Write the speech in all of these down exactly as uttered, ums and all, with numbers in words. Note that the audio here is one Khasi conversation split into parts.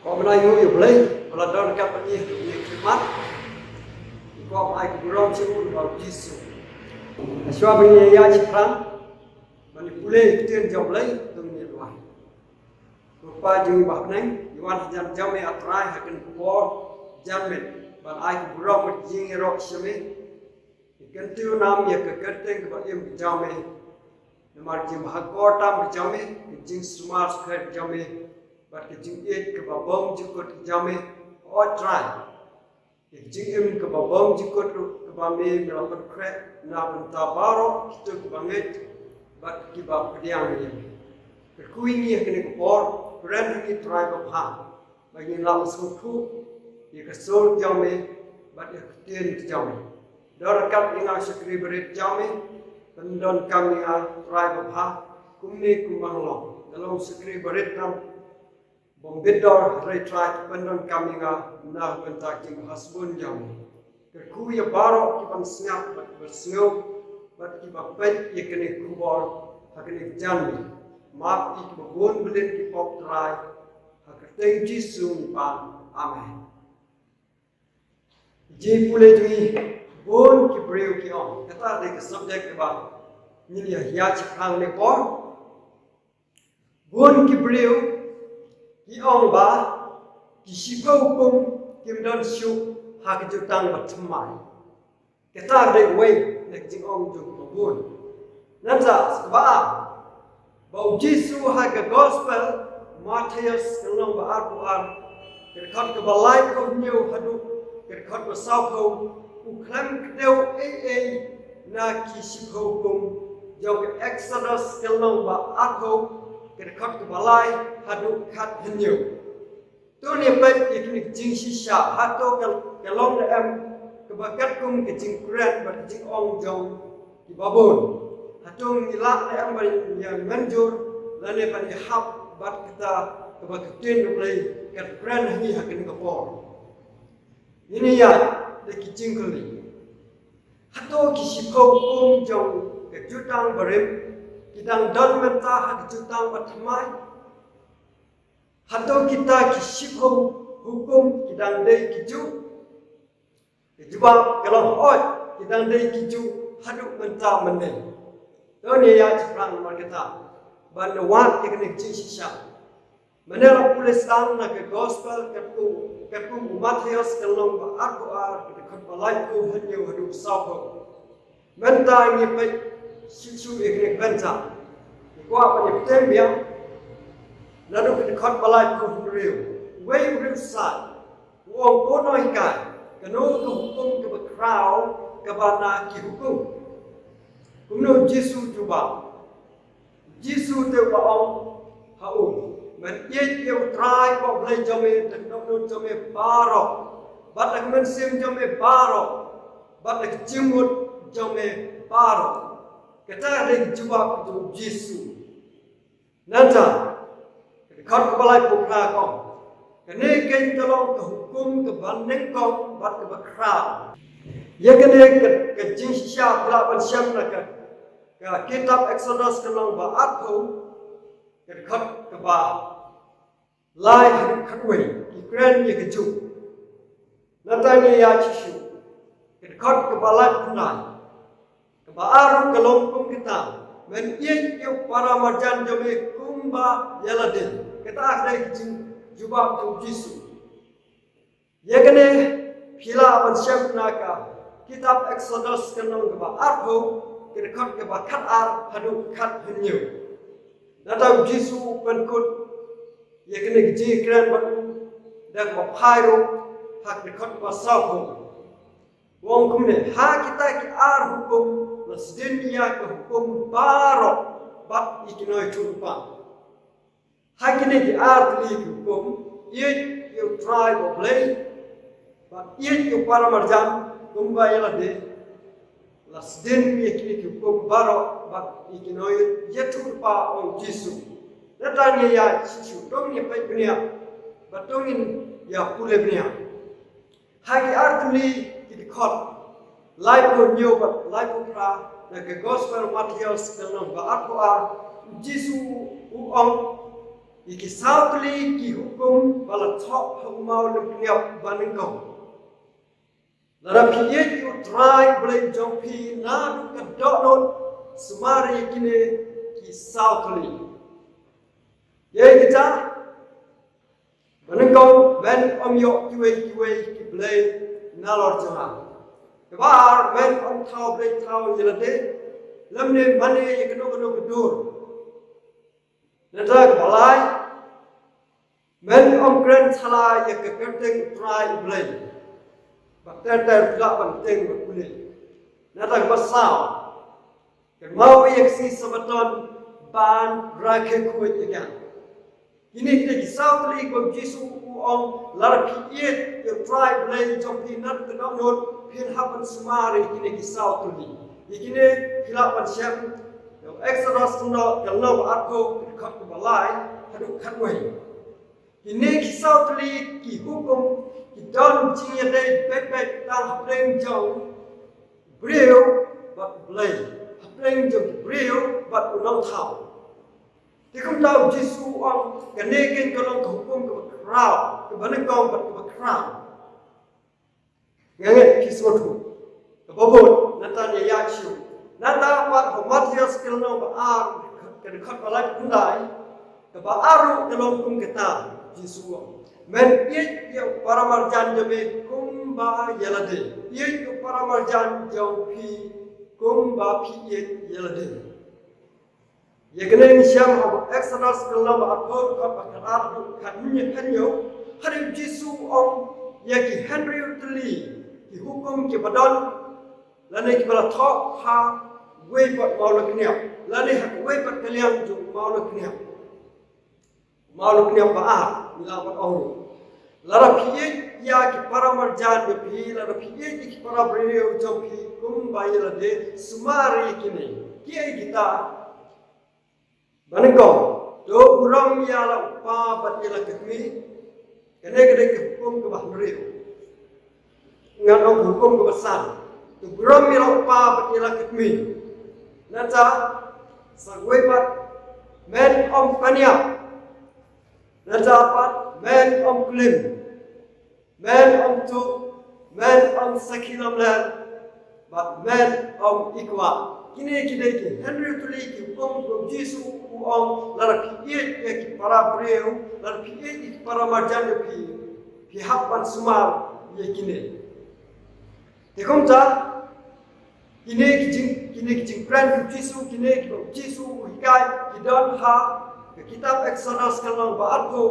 Ko bnai ngu ïa Blei, ba la don ryngkat bad ngi ha kane ka khmat. Ko ai ka burom sha u Jisu. Shuwa ba ngi ïa shaphrang, ban ïa pule ïa ka ktien jong Blei, to ngin ïa duwai. Ko Pa jong ngi ba ha bneng, ngi wan hajan jong me A Trai ha kane ka por janmiet, ban ai ka burom bad jingïaroh sha me. Ngi kyntiew nam ïa ka kyrteng kaba im ka jong me. Namar jingmahakor tam ka jong me, ka jingsumar sukher ka jong me, bad ka jingïeit kaba bymjukut ka jong me, O Trai. Ka jingim kaba bymjukut ruh kaba me, me la pynkhreh na bynta baroh kito kiba ngeit bad kiba pdiang ïa me. Kyrkhu ïa ngi ha kane ka por, kren ha ngi Trai babha. Ba ngin lah sngewthuh ïa ka sur jong me bad ïa ka ktien ka jong me. Don ryngkat ïa nga u shakri barit jong me, pyndonkam ïa nga Trai babha, kumne kumba nga long. Nga long u shakri barit tam, bym bit dor, hynrei Trai pyndonkam ïa nga na ka bynta ka jingbha sbun jong me. Kyrkhu ïa baroh kiban sngap bad kiba sngew bad kiba peit ïa kane ka khubor ha kane ka janmiet. Map ïa kiba bun bylliñ ki pop Trai, ha ka kyrteng Jisu ngi pan. Amen. Jingpule jong ngi, bun ki briew ki ong. Kata dei ka subject kaba ngin ïa ïa shaphrang ne por. Bun ki briew ki ong ba ki shiphew hukum kim don shuh ha ka jutang bathymmai. Kata dei wei na ka jingong jong kiba bun. Nangta sa kaba ar, ba u Jisu ha ka Gospel Mathaios ka lynnong ba arphew ar, ka dkhot kaba laiphew hynñiew haduh ka dkhot ba sawphew, u khlem kdew ei ei na ki shiphew hukum jong ka Exodus ka lynnong ba arphew, ka dkhot kaba lai haduh khathynñiew. To ngin ïa peit ïa kine ki jingshisha, hato ka, ka long ne em kaba katkum ka jingkren bad ka jingong jong kiba bun? Hato ngi lah ne em ban ïa mynjur lane ban ïa hap bad kata kaba ka ktien U Blei ka kren ha ngi ha kane ka por? Ngin ïa da ki jingkylli. Hato ki shiphew hukum jong ka jutang barim ki dang don mynta ha ka jutang bathymmai? Hato kita ki shiphew hukum ki dang dei ki juh? Ka jubab ka long hooid, ki dang dei ki juh haduh mynta mynne. To ngin ïa shaphrang namar kata, ban wad ïa kane ka jingshisha. Mynne la pule sdang na ka Gospel katkum, katkum u Mathaios ka lynnong ba arphew ar, ka dkhot ba laiphew hynñiew haduh sawphew. Mynta ngin peit shuh shuh ïa kane ka bynta. Ngi kwah ban ïa peit biang naduh ka dkhot ba laiphew hynriew. Wei u riewstad u ong, Ko Nonghikai, kano ka hukum kaba khraw kaba na ki hukum? Kumno u Jisu u jubab? Jisu te u la ong ha u, Men ïeit ïa U Trai ba U Blei jong me da ka dohnud jong me baroh, bad da ka mynsiem jong me baroh, bad da ka jingmut jong me baroh. Kata ka dei ka jubab jong u Jisu. Nangta ka dkhot kaba laiphew phra ka ong, Kane keiñ ka long ka hukum kaba nyngkong bad kaba khraw. Ïa kane ka, ka jingshisha phi lah ban shem na ka, ka kitab Exodus ka lynnong ba arphew, ka dkhot kaba lai haduh khatwei, ki kren ïa ka juh. Nangta ngin ïa shuh shuh, ka dkhot kaba laiphew khyndai. Kaba ar ruh ka long kum kata, Men ïeit ïa u para marjan jong me kumba ïa lade. Kata ka dei ka jingjubab jong u Jisu. Ïa kane phi lah ban shem na ka kitab Exodus ka lynnong kaba arphew, ka dkhot kaba khatar haduh khathynñiew. Nangta u Jisu u pynkut ïa kane ka jingkren bad u da kaba phai ruh ha ka dkhot kaba sawphew. U ong kumne, Ha kita ki ar hukum la sdien ïa ka hukum baroh bad ïa ki nongïathuhlypa. Ha kine ki ar tylli ki hukum, ïeit ïa U Trai ba U Blei bad ïeit ïa u para marjan kumba ïa lade, la sdien ïa kine ki hukum baroh bad ïa ki nongïathuhlypa, ong u Jisu. Nangta ngin ïa shuh shuh, to ngin ïa peit bniah bad to ngin ïa pule bniah. Ha ki ar tylli ki dkhot, laiphew hynñiew bad laiphew phra, na ka Gospel Mathaios ka lynnong ba arphew ar, u Jisu u ong, Ïa ki saw tylli ki hukum ba la thoh ha u maw lyngkniap ba nyngkong. Lada phi ïeit ïa u Trai Blei jong phi naduh ka dohnud, sumar ïa kine ki saw tylli. Ïa kita, ba nyngkong, men ym ïoh kiwei kiwei ki blei nalor jong nga. Kaba ar, men ym thaw blei thaw ïa lade, lymne mane ïa kano kano ka dur. Nangta kaba lai, men ym kren shala ïa ka kyrteng Trai Blei. Ba ter ter phi lah ban teng ban pule. Nangta kaba saw, kynmaw ïa ka sngi Sabaton ban rakhe khuid ïa ka. Kine kita ki saw tylli ba u Jisu u ong, lada phi ïeit ïa u Trai Blei jong phi naduh ka dohnud, phin hap ban sumar ïa kine ki saw tylli. Ïa kine phi lah ban shem ïa u Exodus, ka lynnong ba arphew, ka dkhot kaba lai haduh khatwei. Kine ki saw tylli ki hukum ki don jingïadei beit beit tang hapdeng jong u briew bad u Blei, hapdeng jong u briew bad u nongthaw. Te kumta u Jisu u ong, kane keiñ ka long ka hukum kaba khraw, kaba nyngkong bad kaba khraw. Nga ngeit phi sngewthuh. Kaba bud, nangta ïa ïa shu. Nangta pat ha u Mathaios ka lynnong ba ar, ka dkhot ba laiphew khyndai, kaba ar ruh ka long kum kata, Jisu u ong, men ïeit ïa u para marjan jong me kumba ïa lade. Ïeit ïa u para marjan jong phi kumba phi ïeit ïa lade. Ïa kane ngi shem ha u Exodus ka lynnong ba arphew, dkhot ba khatar haduh khathynñiew, khathynñiew. Hadien u Jisu u ong, ïa ki hynriew tylli ki hukum kiba don, lane kiba la thoh ha kawei pat u maw lyngkniap, lane ha kawei pat ka liang jong u maw lyngkniap. Maw lyngkniap ba ar, ngi lah ban ong ruh, lada phi ïeit ïa ki para marjan jong phi, lada phi ïeit ïa ki para briew jong phi kumba ïa lade, sumar ïa kine. Kiei kita? Ba nyngkong, to burom ïa la u kpa bad ïa la ka kmie. Kane ka dei ka hukum kaba hynriew. Ngan ong ka hukum kaba san. To burom ïa la u kpa bad ïa la ka kmie. Nangta, sa kawei pat, men ym pynïap. Nangta pat, men ym klim. Men ym tuh, men ym sakhi lamler, bad men ym ikwah. Kine ki dei ki hynriew tylli ki hukum ba u Jisu u ong, lada phi ïeit ïa ki para briew, lada phi ïeit ïa ki para marjan jong phi, phi hap ban sumar ïa kine. Te kumta, kine ki jing, kine ki jingkren u Jisu, kine kiba u Jisu u hikai, ki don ha ka kitab Exodus ka lynnong ba arphew,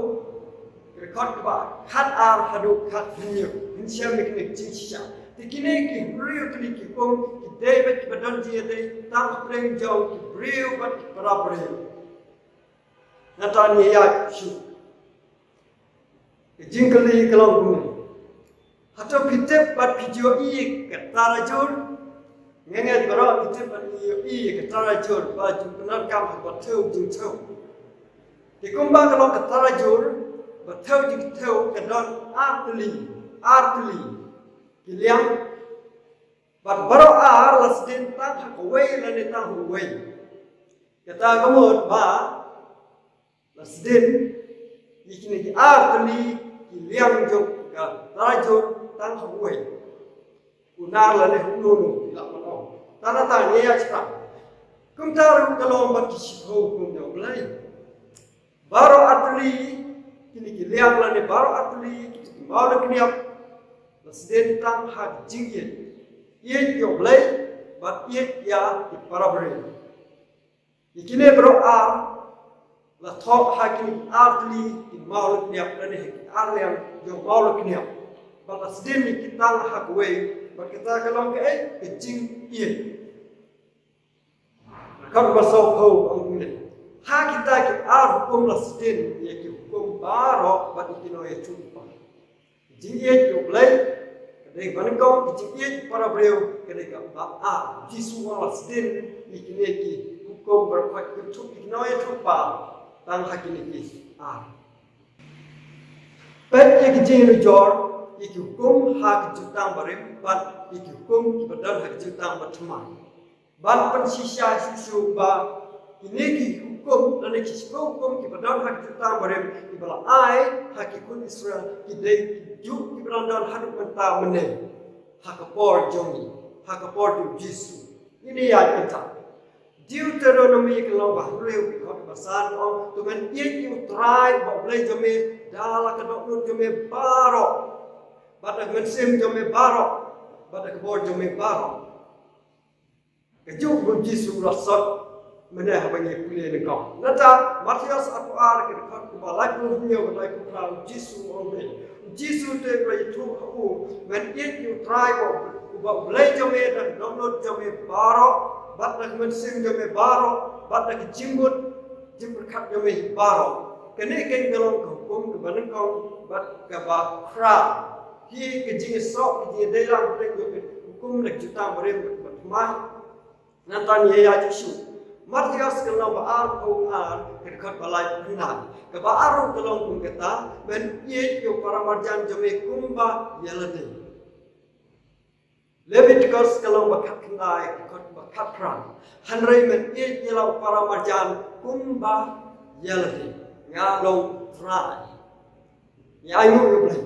ka dkhot kaba khatar haduh khathynñiew. Ngin shem ïa kine ki jingshisha. Te kine ki hynriew tylli ki hukum ki dei beit kiba don jingïadei tang hapdeng jong ki briew bad ki para briew. Nangta ngi ïa shu. Ka jingkylli ka long kumne. Hato phi tip bad phi ju ïohi ïa ka tarajur? Nga ngeit baroh phi tip bad phi ju ïohi ïa ka tarajur, ba ju pyndonkam ha ba thew jingthew. Te kumba ka long ka tarajur ba thew jingthew, ka don ar tylli, ar tylli ki liang, bad baroh ar la sdien tang ha kawei lane tang ha uwei. Kata ka mut ba la sdien ïa kine ki ar tylli ki liang jong ka tarajur tang ha uwei. U nar lane u nunu, ngi lah ban ong. Tang nangta ngi ïa shu. Kumta ruh ka long bad ki shiphew hukum jong U Blei. Baroh ar tylli kine ki liang lane baroh ar tylli kine ki maw lyngkniap la sdien tang ha ka jingïeit. Ïeit ïa U Blei bad ïeit ïa ki para briew. Ïa kine baroh ar la thoh ha kine ar tylli ki maw lyngkniap lane ha ki ar liang jong maw lyngkniap. Bad la sdien ïa ki tang ha kawei, bad kata ka long kaei? Ka jingïeit. Ka dkhot ba sawphew ka ong kumne. Ha kita ki ar hukum la sdien ïa ki hukum baroh bad ïa ki nongïathuhlypa. Jingïeit ïa U Blei ka dei ba nyngkong, ka jingïeit para briew ka dei kaba ar. Jisu u la sdien ïa kine ki hukum baroh, ki thup, ki nongïathuhlypa tang ha kine ki ar. Peit ïa ki jingïanujor ïa ki hukum ha ka Jutang Barim bad ïa ki hukum kiba don ha ka Jutang Bathymmai. Ban pynshisha shuh shuh ba kine ki hukum, lane ki shiphew hukum kiba don ha ka Jutang Barim, kiba la ai ha ki khun Israel, ki dei kijuh kiba dang don haduh mynta mynne ha ka por jong ngi, ha ka por jong u Jisu. Ngin ïa ïaid mynta. Deuteronomi ka lynnong ba hynriew, ka dkhot ba san ka ong, to men ïeit ïa U Trai uba U Blei jong me da la ka dohnud jong me baroh, bad da ka mynsiem jong me baroh, bad da ka bor jong me baroh. Kajuh ba u Jisu u la sot mynne haba ngi pule nyngkong. Nangta Mathaios arphew ar, ka dkhot kaba laiphew hynñiew bad laiphew phra, u Jisu u ong kumne. U Jisu te u la ïathuh ha u, men ïeit ïa U Trai uba, uba U Blei jong me da ka dohnud jong me baroh, bad da ka mynsiem jong me baroh, bad da ka jingmut jingpyrkhat jong me baroh. Kane ka long ka hukum kaba nyngkong bad kaba khraw. Hi ka jingïasoh, ka jingïadei lang pdeng jong ka hukum na ka Jutang Barim bad kaba thymmai. Nangta ngi ïa ïaid shuh. Mathaios ka lynnong ba arphew ar, ka dkhot ba laiphew khyndai. Kaba ar ruh ka long kum kata, men ïeit ïa u para marjan jong me kumba ïa lade. Leviticus ka lynnong ba khatkhyndai, ka dkhot ba khatphra. Hynrei men ïeit ïa la u para marjan kumba ïa lade. Nga long Trai. Ngi ainguh ïa U Blei.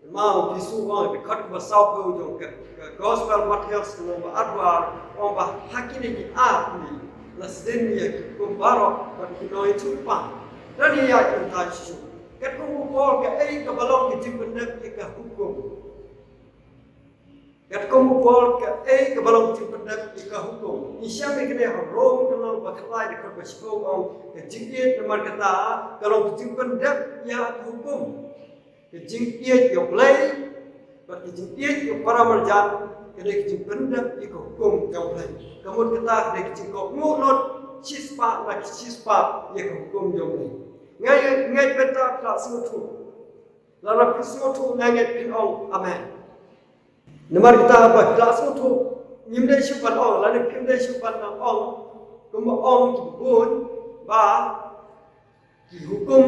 Namar u Jisu u ong ha ka dkhot ba sawphew jong ka, ka Gospel Mathaios ka lynnong ba arphew ar, u ong ba ha kine ki ar tylli la sdien ïa ki hukum baroh bad ki nongïathuhlypa. Ngi ïa ïaid mynta shuh. Katkum u Paul, kaei kaba long ka jingpyndep ïa ka hukum? Katkum u Paul, kaei kaba long ka jingpyndep ïa ka hukum? Ngi shem ïa kane ha Rom ka lynnong ba khatlai, ka dkhot ba shiphew, u ong, ka jingïeit namar kata ka long ka jingpyndep ïa ka hukum. Ka jingïeit ïa U Blei bad ka jingïeit ïa u para marjan ka dei ka jingpyndep ïa ka hukum jong U Blei. Ka mut kata ka dei ka jingkohnguh lut shispah na ki shispah ïa ka hukum jong U Blei. Nga ngeit, nga ngeit ba phi la sngewthuh. Lada phim sngewthuh, nga ngeit phin ong amen. Namar kata ba phi la sngewthuh, ngim dei shuh ban ong, lane phim dei shuh ban ong kumba ong kiba bun ba ki hukum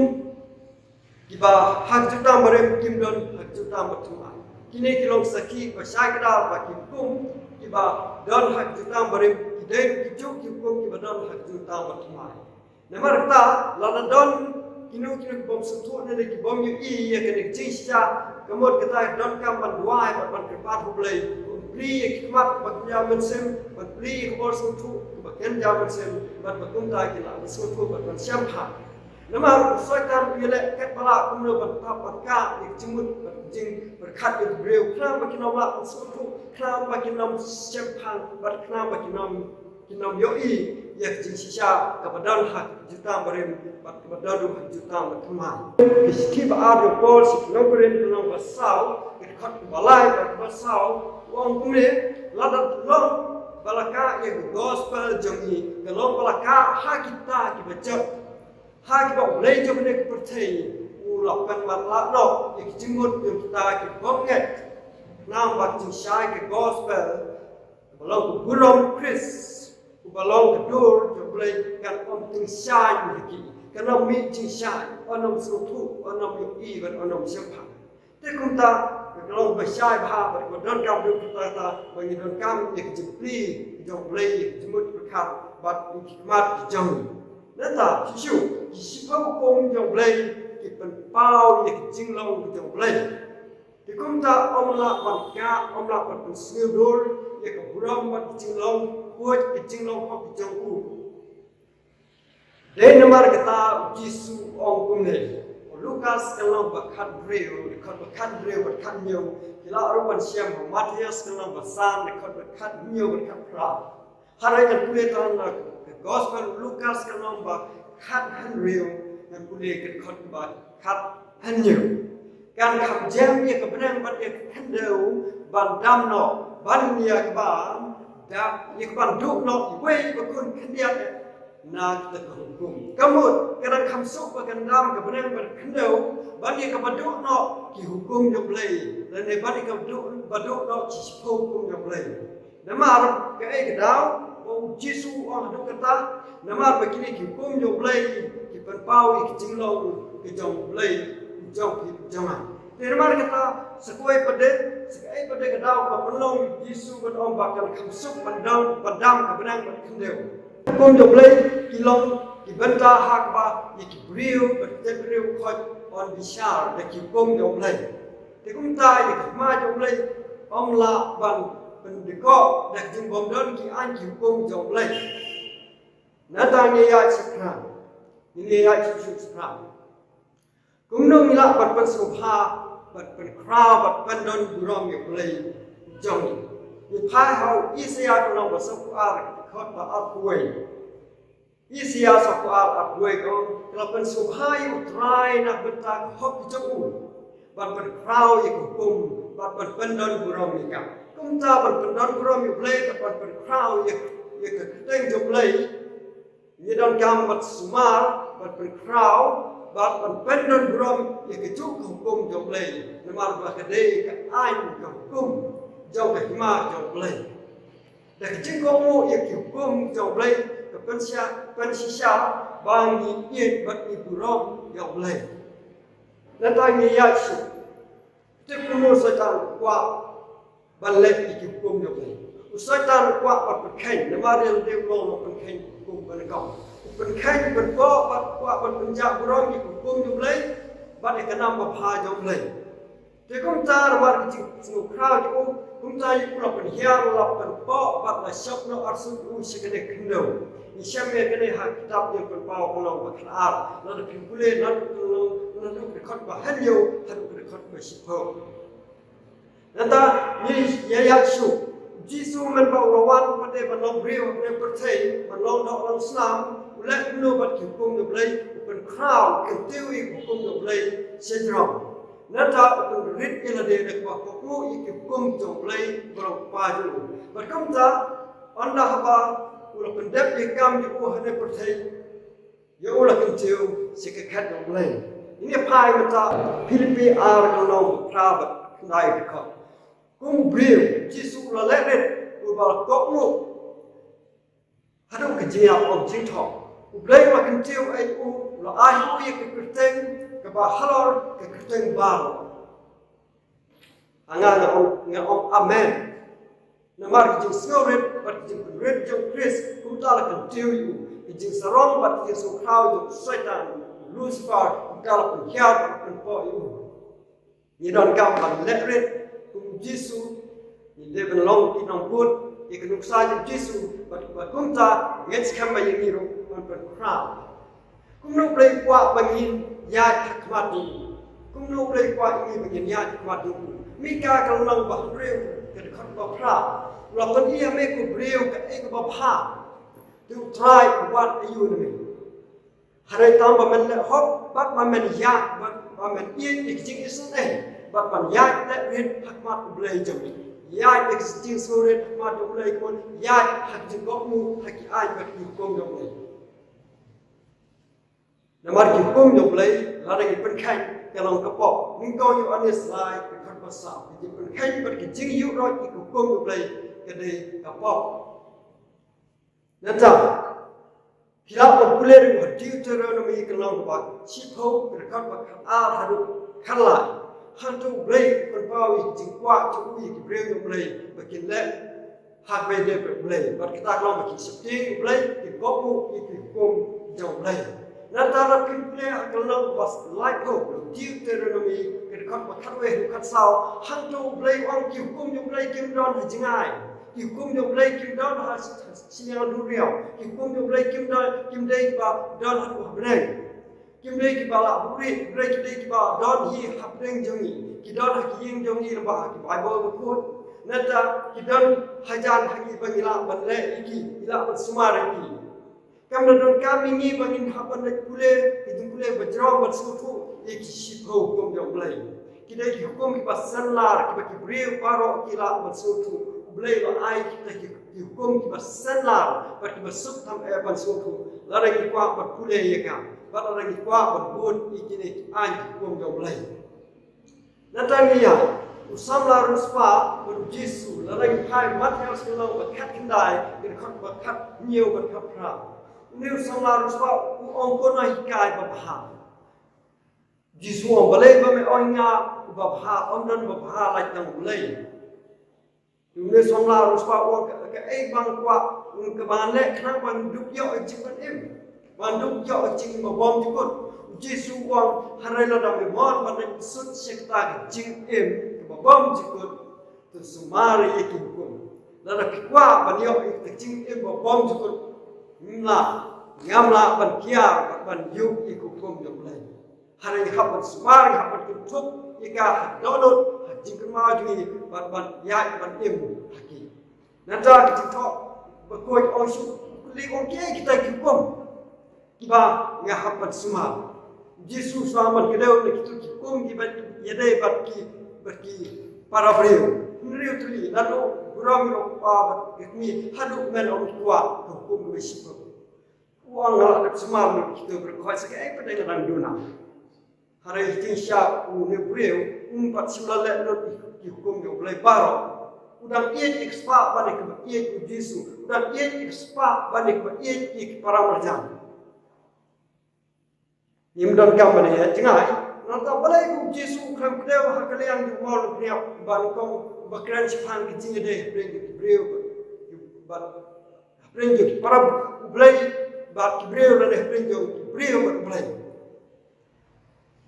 kiba ha ka Jutang Barim kim don ha ka Jutang Bathymmai. Kine ki long sakhi ba shai kdar ba ki hukum kiba don ha ka Jutang Barim ki dei kijuh ki hukum kiba don ha ka Jutang Bathymmai. Namar kata, lada don kino kino ki bym sngewthuh ne ki bym ïohi ïa kane ka jingshisha, ka mut kata ka donkam ban duwai bad ban kyrpad ha U Blei, ban plie ïa ki khmat ba kynja mynsiem, ban plie ïa ka bor sngewthuh ba kynja mynsiem, bad ba kumta kin lah ban sngewthuh bad ban shemphang. Namar u Soitan u ïaleh katba lah kumno ban tap ban kah ïa ka jingmut bad ka jingpyrkhat ïa ki briew, khnang ba kin ym lah ban sngewthuh, khnang ba kin ym shemphang, bad khnang ba kin ym kin ym ïohi ïa ka jingshisha kaba don ha ka Jutang Barim bad kaba don ruh ha ka Jutang Bathymmai. Ka shithi ba ar jong u Paul sha ki nong Korinth, ka lynnong ba saw, ka dkhot ba lai bad ba saw, u ong kumne, lada long ba la kah ïa ka gospel jong ngi, ka long ba la kah ha kita kiba jot, ha kiba U Blei jong kane ka pyrthei u la pynmatlah noh ïa ki jingmut jong kita ki bym ngeit. Namar ka jingshai ka gospel, uba long ka burom Khrist, uba long ka dur jong U Blei, kan ym tyngshaiñ ïa ki, kan ym mih jingshaiñ, yn ym sngewthuh, yn ym ïohi bad yn ym shemphang. Te kumta ka long ba shai bha bad ba donkam ruh kata, kata ba ngi donkam ïa ka jingplie jong U Blei, ïa ka jingmut jingpyrkhat bad ïa ki khmat jong ngi. Nangta shisha ki shiphew hukum jong U Blei ki pynpaw ïa ka jinglong jong U Blei. Te kumta ym lah ban kah, ym lah ban pynsngewdur ïa ka burom bad ka jinglong khuid, ka jinglong hok jong u. Dei namar kata u Jisu u ong kumne. Lukas ka lynnong ba khathynriew, dkhot ba khathynriew bad khathynñiew, ki lah ruh ban shem ha Mathaios ka lynnong ba san, dkhot ba khathynñiew bad khatphra. Hynrei ngan pule tang na ka Gospel Lukas ka lynnong ba khathynriew, ngan pule ka dkhot ba khathynñiew. Kan kham jem ïa ka bneng bad ïa ka khyndew ban dam noh, ban ïa ka ban dam, ïa ka ban duh noh iwei iba khun khyndiat na kita ki hukum. Ka mut, ka dang kham suk ba kan dam ka bneng bad ka khyndew ban ïa ka ba duh noh ki hukum jong U Blei, lane ban ïa ka duh, ba duh noh ki shiphew hukum jong U Blei. Namar kaei ka daw ba u Jisu u ong haduh katta? Namar ba kine ki hukum jong U Blei ki pynpaw ïa ka jinglong ka jong U Blei, jong phi, jong nga. Te namar kata, sa kawei pat de, sa kaei pat de ka daw ba pynlong u Jisu ban ong ba kan kham suk ban dam, ban dam ka bneng bad ka khyndew? Hukum jong U Blei ki long Bynta ha kaba ïa ki briew, bad ki briew khot yn bishar da ki hukum jong U Blei. Te kumta ïa ka hima jong U Blei ym lah ban pyndikoh da ka jingbym don ki aiñ ki hukum jong U Blei. Nangta ngi ïa shaphrang, ngi ïa shaphrang. Kumno ngi lah ban pynsngewbha, ban pynkhraw, ban pyndon burom ïa U Blei jong ngi. Ngi phai ha u Isaïah ka lynnong ba sawphew ar, ka dkhot ba arphew wei. Isaïah sawphew ar, arphew wei ka ong, ka la pynsngewbha ïa U Trai na ka bynta ka hok jong u, ban pynkhraw ïa ka hukum, ban, ban pyndon burom ïa ka. Kumta ban pyndon burom ïa U Blei, ban, ban pynkhraw ïa, ïa ka kyrteng jong U Blei, ngi donkam ban sumar, ban pynkhraw, ban, ban pyndon burom ïa kajuh ka hukum jong U Blei. Namar ba ka dei ka aiñ, ka hukum jong ka hima jong U Blei. Da ka jingkohnguh ïa ki hukum jong U Blei, ka pynsha-, pynshisha ba ngi ïeit bad ngi burom ïa U Blei. Nangta ngi ïa shu tip kumno u Soitan u kwah ban leh ïa ki hukum jong U Blei. U Soitan u kwah ban pynkheiñ, namar ïa lade u long u nongpynkheiñ hukum banyngkong. U pynkheiñ, u pynpoh, bad u kwah ban pynjah burom ïa ki hukum jong U Blei, bad ïa ka nam babha jong U Blei. Te kumta namar ka jingsngewkhraw jong u, kumta ïa u la pynhiar, la pynpoh, bad la shop noh arsut u sha kane ka khyndew. Ngi shem ïa kane ha ka kitab Jingpynpaw ka lynnong ba khatar. Lada phi pule naduh ka lynnong, naduh ka dkhot ba hynñiew haduh ka dkhot ba shiphew. Nangta ngi ïa ïa shu, Jisu mynba u la wan pat ban long briew ha kane ka pyrthei, ban long doh long snam, u leh kumno bad ki hukum jong U Blei, u pynkhraw, u kyntiew ïa ki hukum jong U Blei shajrong. Nangta u pynrit ïa lade da kaba kohnguh ïa ki hukum jong U Blei, ba long u Kpa jong u. Bad kumta, ynda haba u la pyndep ïa ka kam jong u ha kane ka pyrthei, ïa u la kyntiew sha ka khet jong U Blei. Ngin ïa phai mynta Philippi ar ka lynnong ba phra bad khyndai ka dkhot. Kum u briew, Jisu u la leh rit, uba la kohnguh haduh ka jingïap ym jingthoh. U Blei u la kyntiew ïa u, u la ai ha u ïa ka kyrteng kaba halor ka kyrteng baroh. Ha nga nga ong, nga ong amen. Namar ka jingsngewrit bad ka jingpynrit jong u Khrist kumta la kyntiew ïa u. Ka jingsarong bad ka jingsngewkhraw jong u Soitan, Lucifer, kumta la pynhiar bad pynpoh ïa u. Ngi donkam ban leh rit kum u Jisu, ngi dei ban long ki nongbud ïa ka nuksa jong u Jisu, bad, bad kumta ngin skhem ba ïa ngi ruh ban pynkhraw. Kumno U Blei u kwah ba ngin ïaid ha khmat jong u? Kumno U Blei u kwah ïa ngi ba ngin ïaid ha khmat jong u? Mika ka lynnong ba hynriew ka dkhot ba phra. U la pyni ha me ko briew kaei kaba bha. Te U Trai u wad aïu na me? Hynrei tang ba men leh hok bad ba men ïaid bad ba men ïeit ïa ka jingisynei bad ban ïaid leh rit ha khmat U Blei jong me. Ïaid ïa ka jingsngewrit ha khmat U Blei, kumne ïaid ha ka jingkohnguh ha ki aiñ bad ki hukum jong U Blei. Namar ki hukum jong U Blei lada ngi pynkheiñ ka long ka pop. Nyngkong Ïoannis lai ka dkhot ba saw. Ki jingpynkheiñ bad ki jingïuhroit ïa ki hukum jong U Blei ka dei ka pop. Nangta phi lah ban pule ruh ha Deuteronomi ka lynnong ba shiphew ka dkhot ba khatar haduh khatlai. Hangto U Blei u pynpaw ïa ka jingkwah jong u ïa ki briew jong U Blei ba kin leh ha kaba ïadei bad U Blei. Bad kata ka long ba kin sheptieng ïa U Blei, kin kohnguh ïa ki hukum jong U Blei. Nangta lada phi pule ha ka lynnong ba laiphew, Deuteronomi ka dkhot ba khatwei haduh khatsaw, hangto U Blei u ong ki hukum jong U Blei kim don ha jngai. Ki hukum jong U Blei kim don ha shi-, shiliang duriaw. Ki hukum jong U Blei kim don, kim dei kiba don ha bneng. Kim dei kiba lah buhrieh, hynrei ki dei kiba don hi ha bneng jong ngi. Ki don ha ki ïing jong ngi lyngba ha ki Baibl bakhuid. Nangta ki don hajan ha ngi ba ngi lah ban leh ïa ki, ngi lah ban sumar ïa ki. Kam da donkam ïa ngi ba ngin hap ban leit pule, ki jingpule ba jrong ban sngewthuh ïa ki shiphew hukum jong U Blei. Ki dei ki hukum kiba synlar, kiba ki briew baroh ki lah ban sngewthuh. U Blei u la ai kita ki, ki hukum kiba synlar bad kiba suk tam eh ban sngewthuh. Lada ngi kwah ban pule ïa ka, bad lada ngi kwah ban bud ïa kine ki aiñ ki hukum jong U Blei. Nangta ngi ïa, u samla riewspah bad u Jisu, lada ngi phai Mathaios ka lynnong ba khatkhyndai, ka dkhot ba khathynñiew bad khatphra. Une u samla riewspah u ong, ko nonghikai babha. Jisu u ong, balei ba me ong ïa nga u babha? Ym don babha, lait tang U Blei. Une u samla riewspah u ong, ka, kaei ba nga kwah, kaba ngan leh khnang ban dup ïoh ïa ka jingpynim? Ban duh ïoh ka jingim ba bymjukut. U Jisu u ong, hynrei lada me mon ban leit sut sha kata ka jingim kaba bymjukut, to sumar ïa ki hukum. Lada phi kwah ban ïoh ïa ka jingim ba bymjukut, ngam lah, ngam lah ban kiar bad ban ïoh ïa ka hukum jong U Blei. Hynrei ngi hap ban sumar, ngi hap ban kynthup ïa ka ha ka dohnud, ha ka jingkynmaw jong ngi, bad ban ïaid ban im ha ki. Nangta ka jingthoh bakhuid ong shuh, kylli ong kiei kita ki hukum kiba nga hap ban sumar. U Jisu u sumar ban kdew na kito ki hukum kiba ïadei bad ki, bad ki para briew. Hynriew tylli, naduh burom ïa u kpa bad ka kmie, haduh men ym kwah ka hukum kaba shiphew. U ong nga la dep sumar na kito baroh, sa kaei pat de nga dang duna. Hynrei jingshisha une u briew um pat shym la leh lut ïa ki hukum jong U Blei baroh. U dang ïeit ïa ka spah ban ïa kaba ïeit U Jisu. U dang ïeit ïa ka spah ban ïa kaba ïeit ïa ki para marjan. Ngim donkam ban ïa jngai. Nangta balei U Jisu u khlem kdew ha ka liang jong u maw longkniap, ba nyngkong ba kren shaphang ka jingïadei hapdeng ki briew bad hapdeng jong ki para U Blei bad ki briew, lane hapdeng jong ki briew bad U Blei.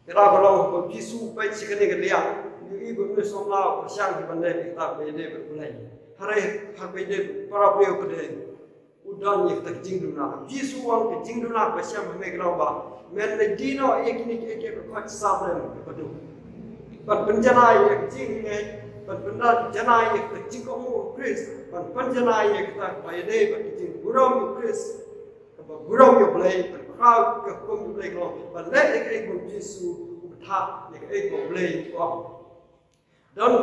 Ka daw ka long ba U Jisu u peit sha kane ka liang, u ïohi ba une u samla u pyrshang hi ban leh ïa kata kaba ïadei bad U Blei. Hynrei ha kaba ïadei bad para briew pat de u don ïa kata ka jingduna. U Jisu u ong ka jingduna kaba shem ha me ka long ba men leit die noh ïa kine kiei kiei baroh, khot sap lem kaba duh. Ban pynjanai ïa ka jingngeit, ban pynjanai ïa ka jingkohnguh u Khrist, ban pynjanai ïa kata kaba ïadei bad ka jingburom u Khrist, kaba burom ïa U Blei, ban khraw ka hukum U Blei, ka long ban leh ïa kaei ba U Jisu u bthah, ïa kaei ba U Blei u ong. Don,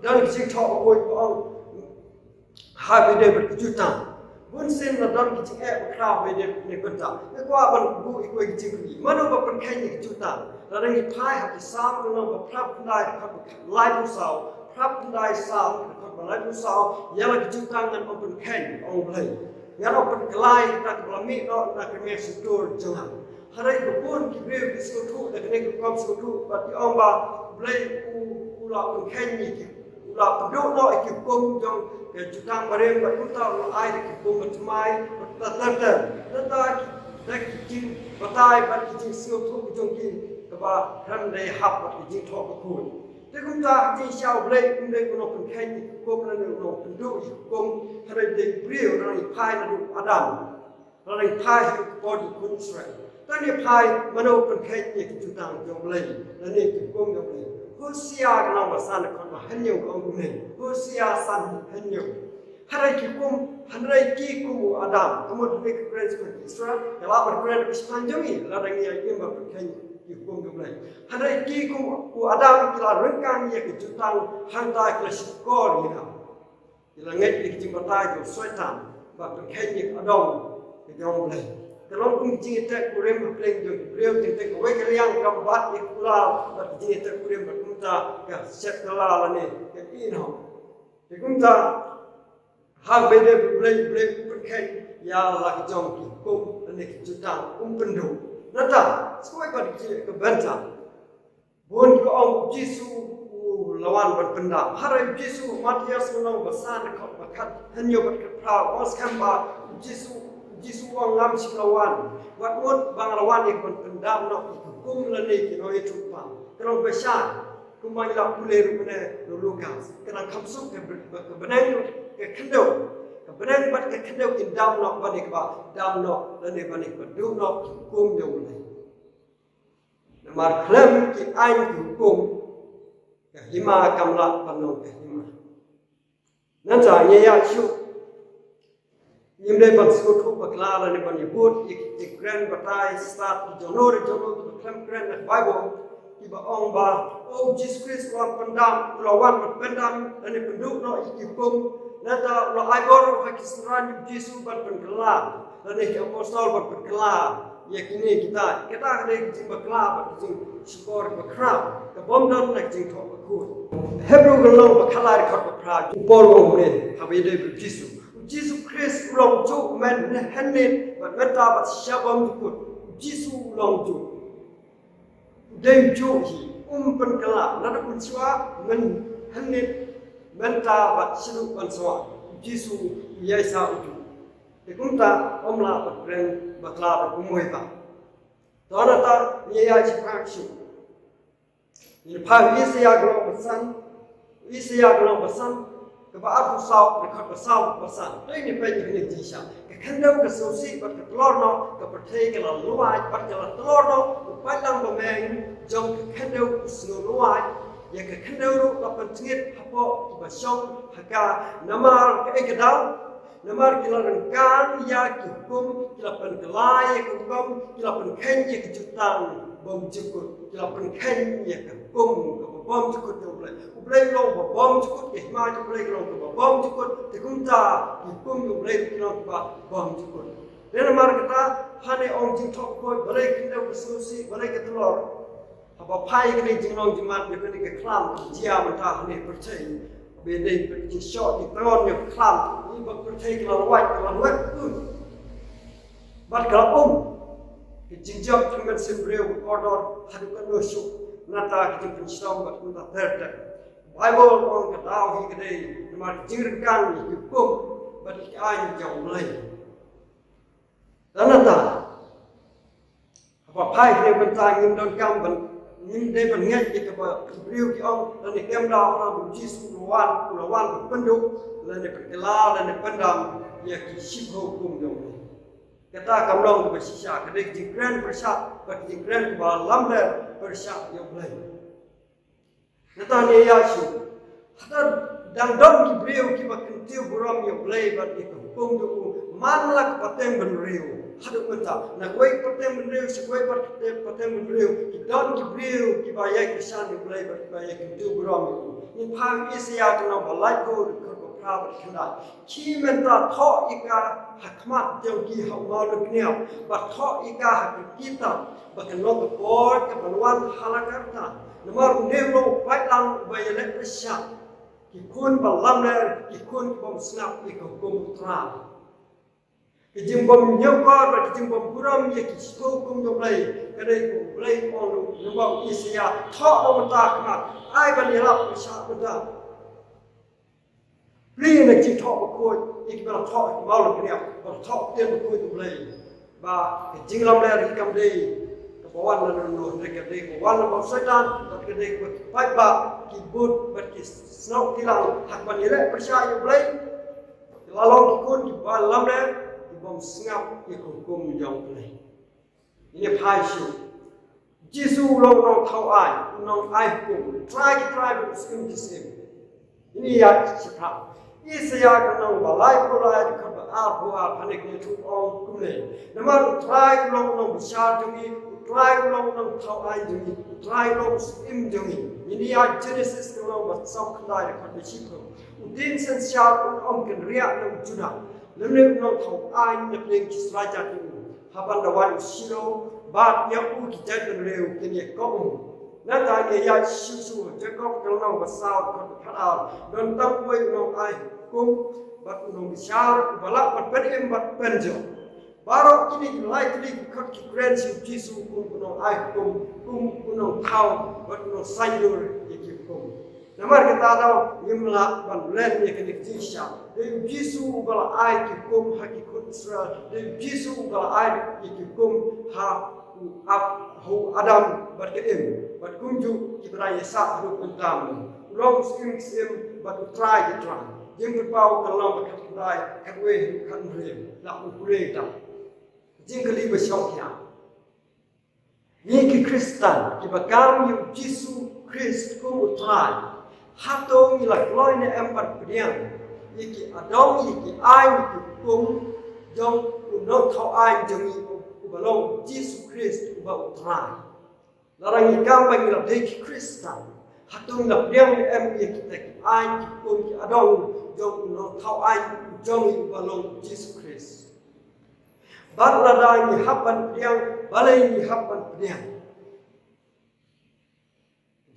don ka jingthoh bakhuid ba ong ha kaba ïadei bad ka jutang. Bun sien la don ka jingeh bakhraw ha kaba ïadei bad kane ka bynta. Nga kwah ban buh ïa kawei ka jingkylli. Mano ba pynkheiñ ïa ka jutang? Lada ngi phai ha ki Salm ka lynnong ba phra phew khyndai dkhot ba laiphew saw, phra phew khyndai Salm dkhot ba laiphew saw, ïa la ka jutang ngan ym pynkheiñ, ong U Blei. Ngan ym pynkylla ïa kata kaba la mih noh na ka rmiang shyntur jong nga. Hynrei ba bun ki briew ki sngewthuh da kane ka rukom sngewthuh bad ki ong ba U Blei u, u la pynkheiñ ïa ki, u la pynduh noh ïa ki hukum jong ka jutang barim, bad kumta u la ai da ki hukum bathymmai bad ter ter. Nangta ki, da ki jingbatai bad ki jingsngewthuh jong ki kaba khlem da ïahap bad ki jingthoh bakhuid. Te kumta ha ka jingshisha U Blei um dei u nongpynkheiñ ïa ki hukum lane u nongpynduh ïa ki hukum, hynrei dei u briew, lada ngi phai naduh u Adam. Lada ngi phai ha ka por jong ki khun Israel. Te ngi phai mano u pynkheiñ ïa ka jutang jong U Blei lane ki hukum jong U Blei? Hosea ka lynnong ba san dkhot ba hynñiew ka ong kumne. Hosea san hynñiew. Hynrei ki kum, hynrei ki kum u Adam. Ka mut hynrei ka kren shaphang ki Israel, ka lah ban kren shaphang jong ngi lada ngi ïa im ban pynkheiñ ïa ki hukum jong U Blei. Hynrei ki kum u Adam ki la ryngkang ïa ka jutang, hangta ki la shukor ïa ka. Ki la ngeit ïa ka jingbatai jong u Soitan bad pynkheiñ ïa ka dong ka jong U Blei. Ka long kum ka jingïateh kurim hapdeng jong ki briew, teng teng kawei ka liang kam bat ïa ka kular bad ka jingïateh kurim, bad kumta ka shet kylla lane ka ïeh noh. Te kumta ha kaba ïadei bad U Blei, U Blei u pynkheiñ ïa la ka jong ki hukum lane ki jutang, um pynduh. Nangta sa kawei pat ka bynta. Bun ki ong U Jisu u la wan ban pyndam. Hynrei U Jisu, Mathaios ka lynnong ba san dkhot ba khat hynñiew bad khat phra, u ong skhem ba U Jisu, U Jisu u ong ngam shym la wan. Wat mut ba nga la wan ïa ka ban pyndam noh ïa ki hukum lane ki nongïathuhpaw. Ka long ba shai. Kumba ngi la pule ruh mynne na u Lukas, ka nang kham suk ka br-, ka bneng ka khyndew. Ka bneng bad ka khyndew kin dam noh ban ïa kaba dam noh lane ban ïa kaba duh noh ki hukum jong U Blei. Namar khlem ki aiñ ki hukum, ka hima kam lah ban long ka hima. Nangta ngi ïa shu, ngim dei ban sngewthuh bakla lane ban ïabud ïa ki jingkren batai stad ki jong no re jong no kiba khlem kren na ka Baibl, kiba ong ba, o, U Jisu Khrist u la pyndam, u la wan ban pyndam lane pynduh noh ïa ki hukum. Nangta u la ai bor ha ki synran U Jisu ban pynkylla, lane ki apostol ban pynkylla ïa kine kita. Kata ka dei ka jingbakla bad ka jingshukor bakhraw, ka bym don na ka jingthoh bakhuid. Hebru ka lynnong ba khatlai dkhot ba phra, u Paul u ong kumne ha kaba ïadei bad U Jisu: U Jisu Khrist u long juh mynhynnin bad mynta bad sha bymjukut. U Jisu u long juh. U dei juh hi, um pynkylla, naduh mynshuwa, mynhynnin, mynta bad shaduh ban sawah. U Jisu u ïaishah u juh. Te kumta ym lah ban kren bakla bad kumwei pat. To nangta ngi ïa ïaid shaphrang shuh. Ngi phai Isaïah ka lynnong ba san, Isaïah ka lynnong ba san, kaba arphew saw, dkhot ba saw bad ba san. Dei ngi peit ïa kane ka jingshisha. Ka khyndew ka sngewsih bad ka tlor noh, ka pyrthei ka la luid bad ka la tlor noh, u paidlang bymman jong ka khyndew u sngew luid, ïa ka khyndew ruh la pyntngit hapoh kiba shong ha ka. Namar kaei ka daw? Namar ki la ryngkang ïa ki hukum, ki la pynkylla ïa ki hukum, ki la pynkheiñ ïa ki jutang bymjukut, ki la pynkheiñ ïa ki hukum kaba bymjukut jong U Blei. U Blei u long uba bymjukut, ka hima jong U Blei ka long kaba bymjukut, te kumta ki hukum jong U Blei ki long kaba bymjukut. Te namar kata, hangne ong jingthoh khuid, balei ka khyndew ka sngewsih, balei ka tlor. Haba phai kane ka jinglong jingman jong kane ka khlam ka jia mynta ha kane ka pyrthei. Ba dei ba jingshoh jingtngon jong ka khlam. Ngi ba ka pyrthei ka la lwait, ka la lwait. Bad ka la um. Ka jingjop jong ka mynsiem briew ka kordor haduh katno shuh. Nangta ka jingpynshitom bad kumta ter ter. Baibl ong ka daw hi ka dei namar ka jingryngkang ïa ki hukum bad ki aiñ jong U Blei. Te nangta, haba phai kane ka bynta ngim donkam ban, ngim dei ban ngeit ïa kaba ki briew ki ong, lane kem daw ba U Jisu u la wan, u la wan ban pynduh, lane pynkylla, lane pyndam ïa ki shiphew hukum jong U Blei. Kata kam long kaba shisha, ka dei ka jingkren pyrshah bad ka jingkren kaba lamler pyrshah ïa U Blei. Nangta ngi ïa shu. Haba dang don ki briew kiba kyntiew burom ïa U Blei bad ïa ka hukum jong u man la ka pateng bynriew. Haduh mynta, na kawei ka pateng bynriew sha kawei pat ka pateng bynriew, ki don ki briew kiba ïai kyrshan ïa U Blei bad kiba ïai kyntiew burom ïa u. Ngi phai Isaïah ka lynnong ba laiphew, dkhot ba phra bad khyndai. Ki mynta thoh ïa ka ha khmat jong ki ha u maw lyngkniap, bad thoh ïa ka ha ka kitab ba kan long ka por kaban wan ha la ka rta. Namar une u long u paidlang uba ïaleh pyrshah, ki khun ba lamler, ki khun ki bym sngap ïa ka hukum U Trai. Ka jingbym ñiewkor bad ka jingbym burom ïa ki shiphew hukum jong U Blei, ka dei kaba U Blei u ong lyngba u Isaïah, thoh noh mynta ha khmat, ai ban ïarap pyrshah mynta. Plie na ka jingthoh bakhuid ïa kiba la thoh ha ki maw lyngkniap, ba la thoh ktien bakhuid U Blei. Ba ka jinglamler hi kam dei kaba wan na nongno, hynrei ka dei kaba wan na u Soitan, bad ka dei kaba ki paidbah, ki bud bad ki snoh kilang ha kaba ïaleh pyrshah ïa U Blei. Ki la long ki khun kiba lamler, ki bym sngap ïa ka hukum jong U Blei. Ngin ïa phai shuh. Jisu u long u nongthaw aiñ, u nongai hukum, u trai ki trai bad u syiem ki syiem. Ngin ïa shiphrang. Isaïah ka lynnong ba laiphew lai, dkhot ba arphew ar, ha kane ka ïathuh ong kumne. Namar U Trai u long u nongbishar jong ngi, U Trai u long u nongthaw aiñ jong ngi, U Trai u long u syiem jong ngi. Ngin ïa Genesis ka lynnong ba sawphew khyndai, dkhot ba shiphew. U dieng synshar un ym kynriah na u Judah, lymne u nongthaw aiñ na pdeng ki sla jait jong u. Haba da wan u Shiloh, bad ïa u ki jait bynriew kin ïa kohnguh. Nangta ngin ïa ïaid shuh shuh, Jakob ka lynnong ba saw, dkhot ba khatar. Don tang uwei u nongai hukum bad u nongbishar, uba lah ban pynim bad pynjot. Baroh kine ki lai tylli ki dkhot ki kren sha u Jisu kum u nongai hukum, kum u nongthaw bad u nongsaiñdur ïa ki hukum. Namar kata daw ngim lah ban len ïa kane ka jingshisha. Dei u Jisu uba la ai ki hukum ha ki khun Israel. Dei u Jisu uba la ai ïa ki hukum ha u Ab-, ha u Adam bad ka Im. Bad kumjuh kiba dang ïasah haduh mynta. U long u Syiem ki syiem bad u Trai ki trai. Jingpynpaw ka lynnong ba khatkhyndai, khatwei haduh khathynriew. La u pule ta. Jingkylli ba shongkhia. Ngi ki Khristan kiba kam ïa u Jisu Khrist kum u Trai, hato ngi la kloi ne em ban pdiang ïa ki adong, ïa ki aiñ, ïa ki hukum jong u nongthaw aiñ jong ngi uba long u Jisu Khrist uba u Trai? Lada ngi kam ba ngi la dei ki Khristan, hato ngi la pdiang ne em ïa kita ki aiñ, ki hukum, ki adong jong u nongthaw aiñ jong ngi uba long u Jisu Khrist? Bad lada ngi hap ban pdiang, balei ngi hap ban pdiang?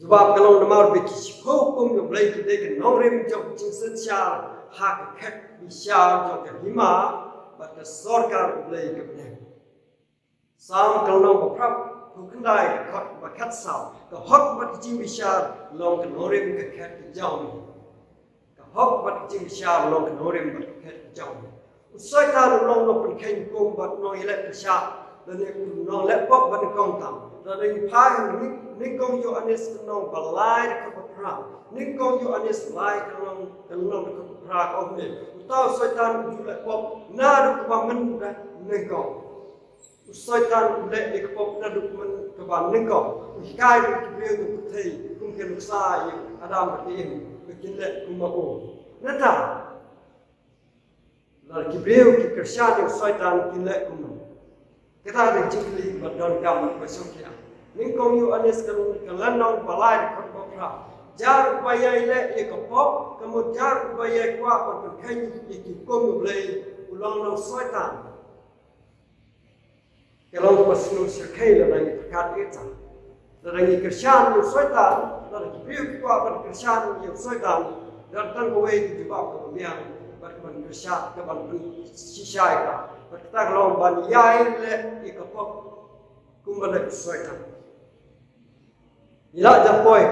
Jubab ka long namar ba ki shiphew hukum jong U Blei ki dei ka nongrim jong ka jingsynshar ha ka khet bishar jong ka hima bad ka sorkar U Blei ka bneng. Salm ka lynnong ba phra phew khyndai, ka dkhot ba khatsaw. Ka hok bad ka jingbishar long ka nongrim ka khet ka jong. Ka hok bad ka jingbishar long ka nongrim bad ka khet ka jong. U Soitan u long nongpynkheiñ hukum bad nongïaleh pyrshah, lane u nongleh pop bad nyngkong tam. Lada ngi phai ha nyngkong Ïoannis ka lynnong ba lai dkhot ba phra, nyngkong Ïoannis lai ka lynnong, ka lynnong dkhot ba phra ka ong ne, uta u Soitan u ju leh pop naduh kaba mynta nyngkong. U Soitan u leh ïa ka pop naduh mynta kaba nyngkong. U hikai ïa ki briew, u pynthei kum ka nuksa ïa Adam bad Eve ba kin leh kum ma u. Nangta lada ki briew ki kyrshan ïa u Soitan kin leh kumno? Kata ka dei ka jingkylli ba donkam bad ba shongkurim. Nyngkong Ïoannis ka lynnong ba lai dkhot ba phra. Jar uba ïai leh ïa ka pop, ka mut jar uba ïai kwah ban pynkheiñ ïa ki hukum U Blei, u long u Soitan. Ka long kaba sngewsih shyrkhei lada ngi pyrkhat ïa kata. Lada ngi kyrshan ïa u Soitan, lada ki briew ki kwah ban kyrshan ïa u Soitan, don tang kawei ka jubab kaba biang bad kaban kyrshan, kaban pynshisha ïa ka. Bad kata ka long ban ïai leh ïa ka pop kumba leh u Soitan. Ngi lah jan poi,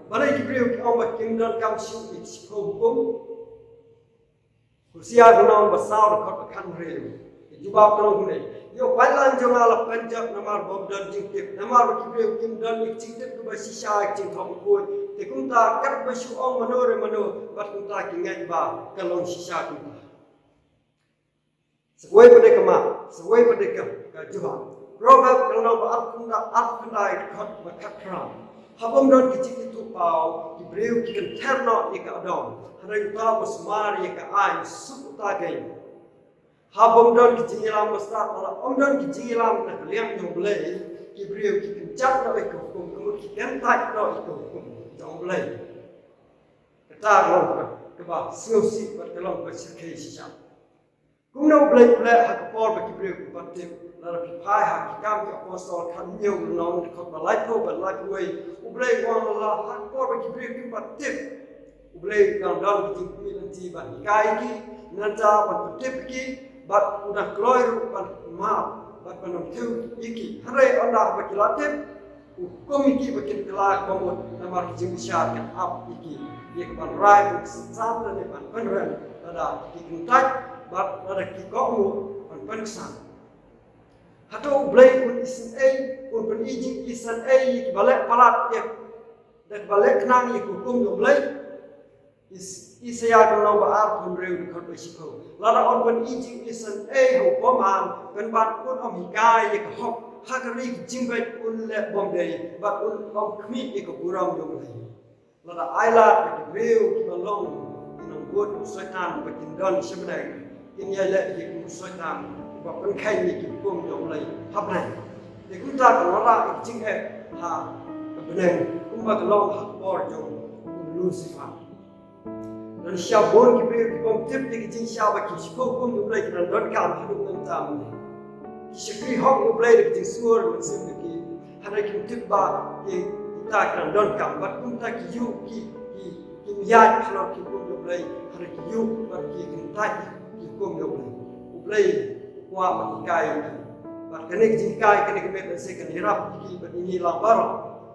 balei ki briew ki ong ba kim donkam shuh ïa ki shiphew hukum? Hosea ka lynnong ba saw dkhot ba khathynriew. Ka jubab ka long kumne. Ïa u paidlang jong nga la pynjot namar ba um don jingtip, namar ba ki briew kim don ïa ka jingtip kaba shisha ïa ka jingthoh bakhuid. Te kumta katba shu ong mano re mano, bad kumta ki ngeit ba ka long shisha kumta. Sa kawei pat de ka mat, sa kawei pat de ka, ka jubab. Proverb ka lynnong ba arphew khyndai, arphew khyndai dkhot ba khatphra. Haba ym don ki jingithuhpaw, ki briew ki kynther noh ïa ka adong. Hynrei uta uba sumar ïa ka aiñ, suk uta ka ïing. Haba ym don ki jingïalam ba stad, lada ym don ki jingïalam na ka liang jong U Blei, ki briew ki kynjat noh ïa ka hukum, ka mut ki kyntait noh ïa ka hukum jong U Blei. Kata ka long kaba sngewsih bad ka long kaba shyrkhei shisha. Kumno U Blei u leh ha ka por ba ki briew kim pat tip? Lada phi phai ha Ki Kam ki Apostol khathynñiew, lynnong dkhot ba laiphew bad laiphew wei, U Blei u ong, la ha ka por ba ki briew kim pat tip, U Blei u dang don ka jingkhmih lynti ban hikai ïa ki, nangta ban pyntip ïa ki, bad u dang kloi ruh ban map bad ban ym thew ïa ki. Hynrei ynda ba ki la tip, u hukum ïa ki ba kin kylla ka bamut, namar ka jingbishar kan ap ïa ki, ïa ka ban rai ban kynsan lane ban pynrem, lada ki kyntait bad lada ki kohnguh ban pynksan. Hato U Blei un isynei, un pyni jingisynei ïa kiba leh palat ïa, da kaba leh khnang ïa ka hukum jong U Blei? Is-, Isaïah ka lynnong ba arphew hynriew dkhot ba shiphew. Lada un pyni jingisynei ha u bymman, pynban un ym hikai ïa ka hok, ha ka ri ka jingbeit un leh bymdei, bad un ym khmih ïa ka burom jong U Blei. Lada ai lad ba ki briew kiba long ki nongbud u Soitan ba kin don sha bneng, kin ïai leh ïa ki kum u Soitan uba pynkheiñ ïa ki hukum jong U Blei ha bneng. Te kumta ka wanrah ïa ka jingeh ha ka bneng kumba ka long ha ka por jong u Lucifer. Don shisha bun ki briew ki bym tip ïa ka jingshisha ba ki shiphew hukum U Blei ki don donkam haduh mynta mynne. Ki shakri hok U Blei da ka jingsngur mynsiem da ki, hynrei kim tip ba ki, kita ki don donkam, bad kumta ki ïuh ki, ki, kim ïaid halor ki hukum U Blei, hynrei ki ïuh bad ki kyntait ki hukum U Blei. U Blei u kwah ban hikai ïa ki. Bad kane ka jinghikai, kane ka met lehse kan ïarap ïa ki bad ïa ngi lang baroh.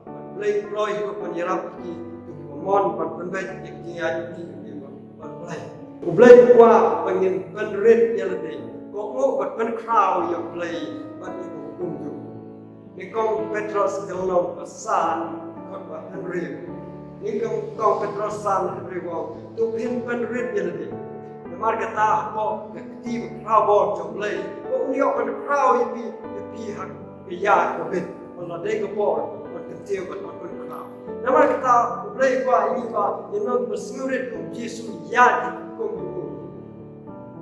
Bad U Blei u kloi hi ban ïarap ïa ki, ïa ki ban mon ban pynbeit ïa ki jingïaid ïa ki ban, ban Blei. U Blei u kwah ba ngin pynrit ïa lade, kohnguh bad pynkhraw ïa U Blei bad ïa ka hukum jong u. Nyngkong Petros ka lynnong ba san, dkhot ba hynriew. Nyngkong Petros san hynriew u ong, to phin pynrit ïa lade. Namar kata hapoh ka kti ba khraw bor jong U Blei, ba un ïoh ban khraw ïa phi, ïa phi ha ka ïa ka bit, ba la dei ka por ban kyntiew bad ban pynkhraw. Namar kata U Blei u kwah ïa ngi ba ngin long kiba sngewrit kum U Jisu, ïaid ha ka hukum jong u.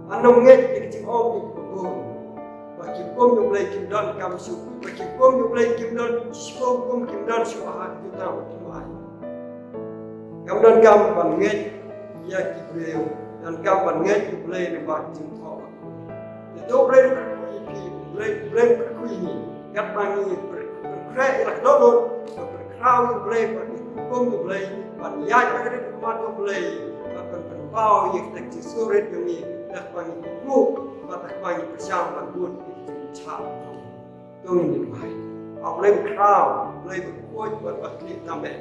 Ngin ym ngeit ïa ka jingong jong kiba bun. Ba ki hukum jong U Blei kim donkam shuh, ba ki hukum jong U Blei kim don, shiphew hukum kim don shuh ha ka jutang ba kim ai. Kam donkam ban ngeit ïa ki briew, donkam ban ngeit ïa U Blei lyngba ka jingthoh. Te to U Blei un kyrkhu ïa phi, U Blei, U Blei un kyrkhu ïa ngi. Katba ngi pynkhreh ïa la ka dohnud, to pynkhraw ïa U Blei bad ïa ka hukum U Blei, ban ïaid ha ka ri khmat U Blei, bad ban pynpaw ïa kata ka jingsngewrit jong ngi, da kaba ngi kohnguh bad da kaba ngi pyrshang ban bud ïa ka jingshah. To ngin ïa duwai. A Blei bakhraw, Blei bakhuid bad bakhlieh tam eh.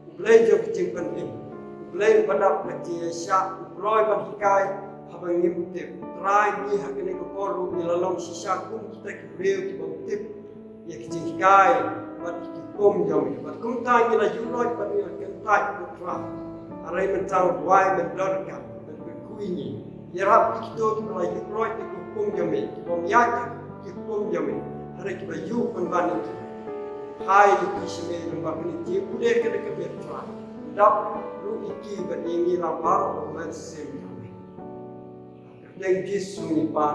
U Blei jong ka jingpynim, U Blei uba dap ka jingïaishah, u kloi ban hikai, Haba ngim tip, Trai, ngi ha kane ka por ruh ngi la long shisha kum kita ki briew ki bym tip ïa ki jinghikai bad ki hukum jong me. Bad kumta ngi la ïuhroit bad ngi la kyntait, ko Trai. Hynrei mynta duwai men donkam, men kyrkhu ïa ngi. Ïarap ïa kito kiba la ïuhroit ïa ki hukum jong me, ki bym ïaid ïa ki hukum jong me. Hynrei kiba ïuh pynban ïa ki, phai ïa ki sha me lyngba kane ka jingïaid, ka dei ka bynta Trai. Dap ruh ïa ki bad ïa ngi lang baroh ban wan shisha ïa me. Ha ka kyrteng Jisu ngi pan,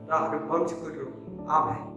kata haduh bymjukut ruh. Amen.